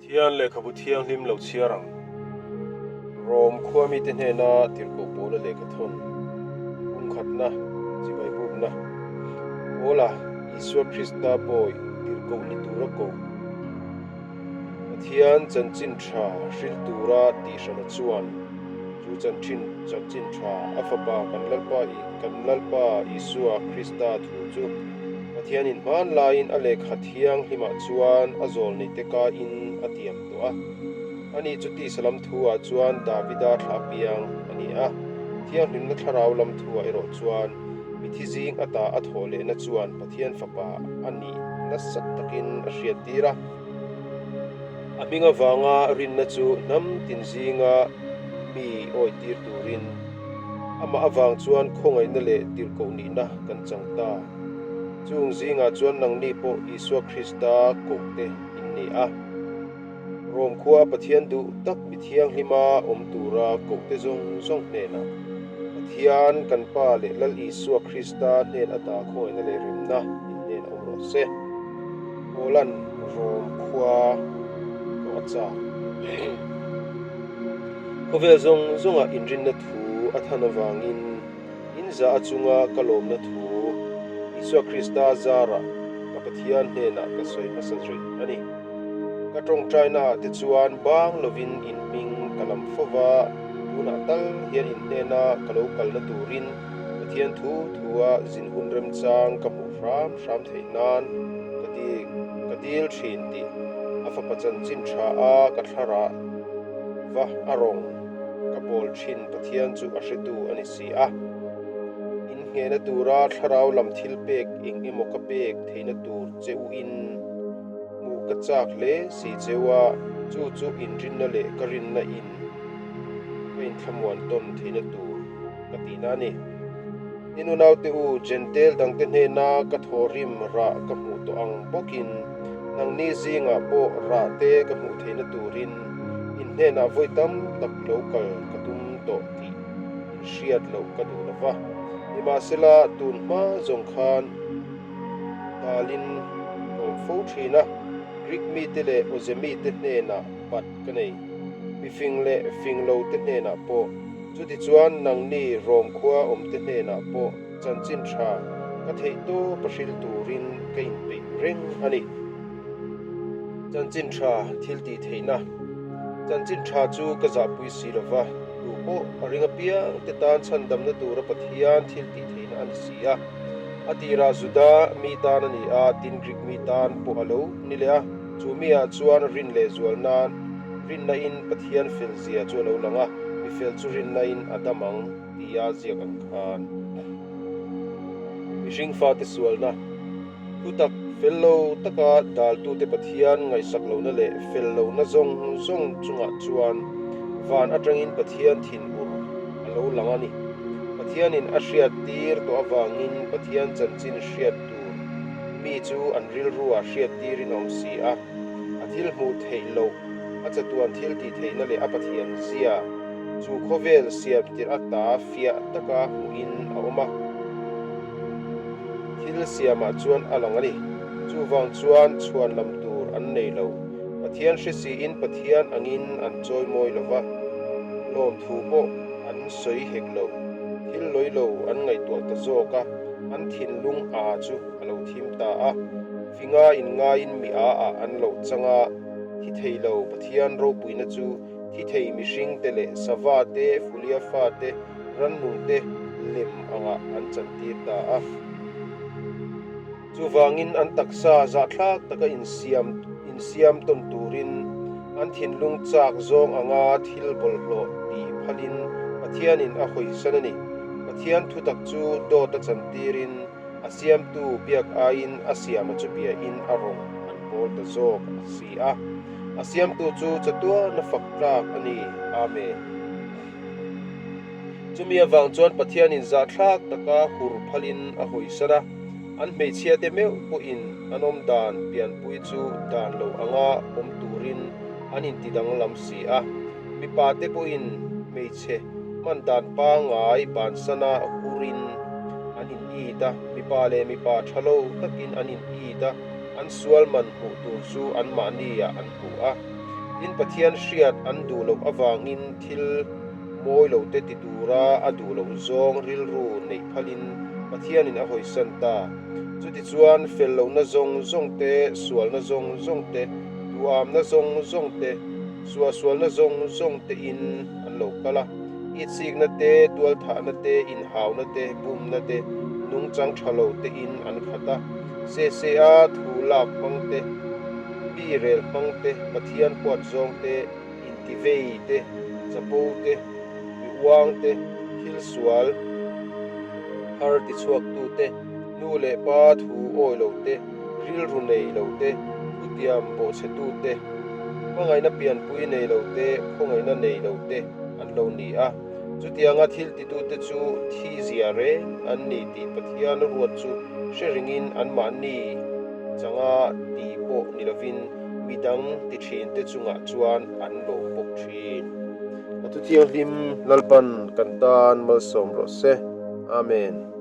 Pathian lehkhabu thianghlim lo chhiar ang. Rom khua mite hnena tirhkoh pawla lehkha thawn pumkhatna, chibai bukna, Paula, Isua Krista bawi tirhkoh ni tura ko. Pathian chanchin tha hril tura tihhrana chuan chu chanchin chanchin tha a fapa kan Lalpa kan Lalpa Isua Krista thu chu Pathianin hmanlaiin a lehkha thianghlimah chuan a zawlneite kaiin a tiam tawh a. Ani chu tisa lam thuah chuan Davida thla piang a ni a, thianghlimna thlarau lam thuah erawh chuan mithi zing ata a thawh lehna chuan Pathian fapa a nih nasa takin a hriattir a. A hming avanga rinna chu hnam tin zinga mi awitir turin amah avang chuan khawngaihna leh tirhkoh nihna kan chang ta. Chung zingah chuan nangni pawh Isua Krista kohte in ni a. Rom khua Pathian duh tak mi thianghlima awm tura kohte zawng zawng hnenah Pathian kan Pa leh Lal Isua Krista hnen ata khawngaihna leh remna in hnen awm rawh se. Paula'n Rom khua tlawh a chak. Khawvel zawng zawngah inrinna thu a than avangin in za a chunga ka lawmna thu Isua Krista zarah ka Pathian hnenah ka sawi hmasa zui a ni. Ka tawngtainaah te chuan bang lovin in hming ka lam fo va, tunah tal hian in hnena ka lo kalna turin Pathian thu thua zin hun remchang ka hmuh hram hram theih nan ka ti ka dil thin tih a fapa chanchin tha a ka thlarah va a rawng ka bawl thin Pathian chu a hretu a ni si a. In nghehna tura thlarau lam thil pek eng emaw ka pek theihna tur che u in Hmuh ka chak hle si cheu a, chu chu inrinna leh ka rinna in ka inthlamuan tawn theihna tur ka tihna a ni. Tin unaute u, Jentail dangte hnena ka thawhrim rah ka hmuh tawh ang bawkin nangni zingah pawh rah te ka hmuh theihna turin in hnenah vawi tam tak lo kal ka tum tawh tih in hriat loh ka duh lo va. Nimahsela, tun hma zawng khan Dalin awm fo thin a, Greek mite leh Awze mite hnenah bat ka nei, mifing leh fing lo te hnenah pawh. Chutichuan nangni Rom khua awmte hnenah pawh chanchin tha ka theih tawp a hril turin ka inpeih reng a ni. Chanchin tha thil tih theihna Chanchin tha chu ka zahpui si lo va, tu pawh a ring apiang te tan chhandamna tura Pathian thil tih theihna a ni si a. A tirah Juda mi tan a ni a, tin Greek mi tan pawh a lo ni leh a. Chu miah chuan rin leh zual nan rinna-in Pathian fel zia chu a lo lang a, mi fel chu rinna-in a dam ang tia ziak ang khan. Mihring fate sualna thutak fel lo taka daltute Pathian ngaihsak lohna leh fel lohna zawng zawng chungah chuan van atangin Pathian thinur a lo lang a ni. Pathianin a hriat tir tawh avangin Pathian chanchin hriat tur mi chu an rilruah hriat tirin a awm si a, a thil hmuh theih loh, a chatuan thil tih theihna leh a Pathian zia chu khawvel siam tirh ata fiah taka hmuhin a awm a. Thil siamah chuan a lang a ni. Chuvang chuan chhuan lam tur an nei lo. Pathian hre siin Pathian angin an chawimawi lo va, lawmthu pawh an sawi hek lo. Thil lawi lo an ngaihtuah ta zawk a, an thinlung a chu a lo thim ta a. Finga inngaiin mi a ah an lo chang a, thi thei lo Pathian ropuina chu thi thei mihring te leh sava te, fulia fa te, rannung te lem angah an chantir ta a. Chuvangin an taksa zahthlak taka insiam insiam tawn turin an thinlung chak zawng anga thil bawlhhlawh tih phalin Pathianin a hawisan a ni. Pathian thutak chu dawt a chantirin a siamtu biak aiin a siama chu biain a rawng an bawl ta zawk a si a. A siamtu chu chatuana fak tlak a ni. Amen. Chumi avang chuan Pathianin zahthlak taka hur phalin a hawisan a, an hmeichhiate meuh pawhin an awm dan pianpui chu dan lo anga awm turin an inti danglam si a. Mipate pawhin hmeichhe hman dan pangngai bansana hurin an in it a, mipa leh mipa tha lo takin an in it a, an sual man hmuh tur chu anmahniah an hmu a. Tin, Pathian hriat an duh loh avangin thil mawi lote ti tura a duh loh zawng rilru neih phalin Pathianin a hawisan ta. Chutichuan, fel lohna zawng zawng te, sualna zawng zawng te, duhamna zawng zawng te, suahsualna zawng zawng tein an lo kal a. Itsikna te, tualthahna te, inhauna te, bumna te, nungchang tha lo tein an khat a. Sese-a thu lak hmang te, mi rel hmang te, Pathian huat zawng te, intivei te, chapo te, mi uang te, thil sual har tichhuaktu te, nu leh pa thu awi lo te, rilru nei lo te, thutiam bawhchhetu te, hmangaihna pianpui nei lo te, khawngaihna nei lo te an lo ni a. Chutianga thil titute chu thi zia reng an ni tih Pathian ruat chu hre ringin anmahni changa ti pawh ni lovin midang ti thinte chungah chuan an lawm bawk thin. A thu thianghlim Lalpan kan tan malsawm rawh se. Amen.